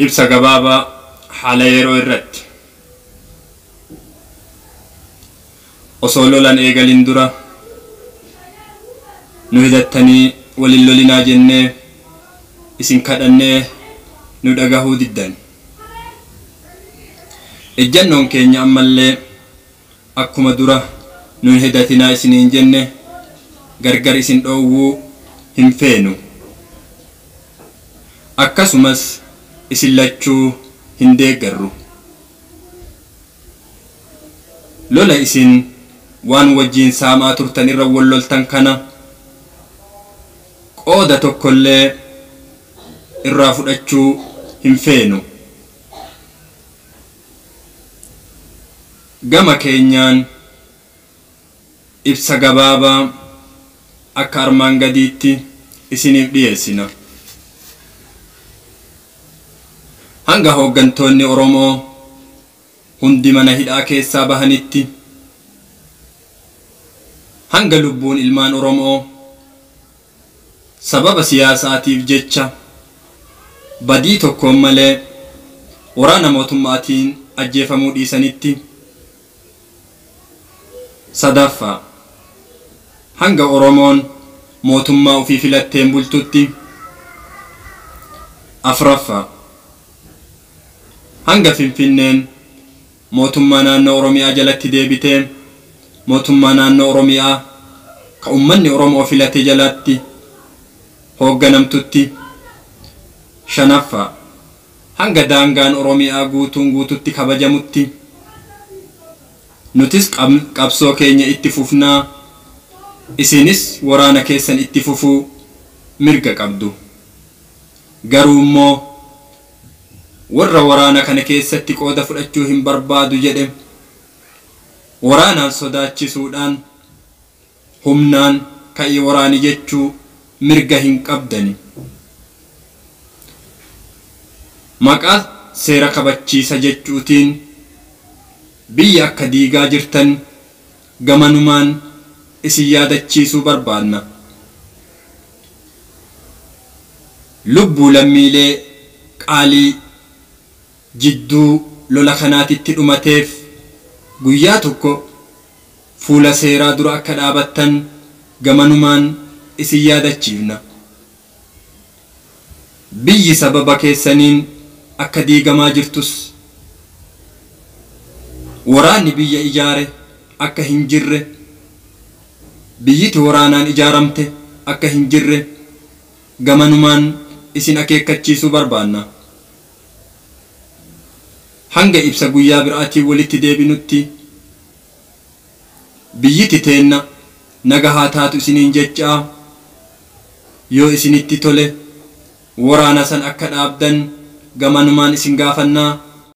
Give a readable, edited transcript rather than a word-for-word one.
Ibsa gabaabaa haala yeroo irratti. Osoo lolan eegalin dura nu hidhattanii walin lolinaa jennee isin kadhannee nu dhagahuu diddan. Ejjannoon keenya ammallee akkuma dura nu hin hidhatinaa isiniin jenne gargar isin dhoowwuu hin feenu. Akkasumas isin lachuu hin deeggarru. Lola isin waan wajjiin saamaa turtan irra wal loltan kana qooda tokkollee irraa fudhachuu hin feenu. Gama keenyaan ibsa gabaabaa akka armaan gadiitti isiniif dhiyeessina. Hanga hooggantoonni Oromoo hundi mana hidhaa keessaa bahanitti, hanga lubbuun ilmaan Oromoo sababa siyaasaatiif jecha badii tokkoon malee waraana mootummaatiin ajjeefamuu dhiisanitti. Sadaffaa, hanga Oromoon mootummaa ofii filatteen bultutti. Afraffaa, hanga Finfinneen mootummaa naannoo Oromiyaa jalatti deebitee mootummaa naannoo Oromiyaa ka ummanni Oromoo filate jalatti hoogganamtutti. Shanaffaa, hanga daangaan Oromiyaa guutuun guututti kabajamutti. Nutis qabsoo keenya itti fufnaa, isinis waraana keessan itti fufuu mirga qabdu. Garuu immoo warra waraana kana keessatti qooda fudhachuu hin barbaadu jedhe waraanaan sodaachisuudhaan humnaan ka'ii waraani jechuu mirga hin qabdani. Maqaa seera kabachiisa jechuutiin biyya akka diigaa jirtan gamanumaan isin yaadachiisuu barbaadna. Lubbuu lammiilee qaalii jidduu lola kanaatitti dhumateef guyyaa tokko fuula seeraa dura akka dhaabattan gamanumaan isin yaadachiifna. Biyyi sababa keessaniin akka diigamaa jirtus, waraanni biyya ijaare akka hin jirre, biyyiti waraanaan ijaaramte akka hin jirre gamanumaan isin akeekkachiisuu barbaanna. Hanga ibsa guyyaa biraatiin walitti deebinutti biyyiti teenna naga haa taatu isiniin jechaa, yoo isinitti tole waraana san akka dhaabdan gamanumaan isin gaafannaa.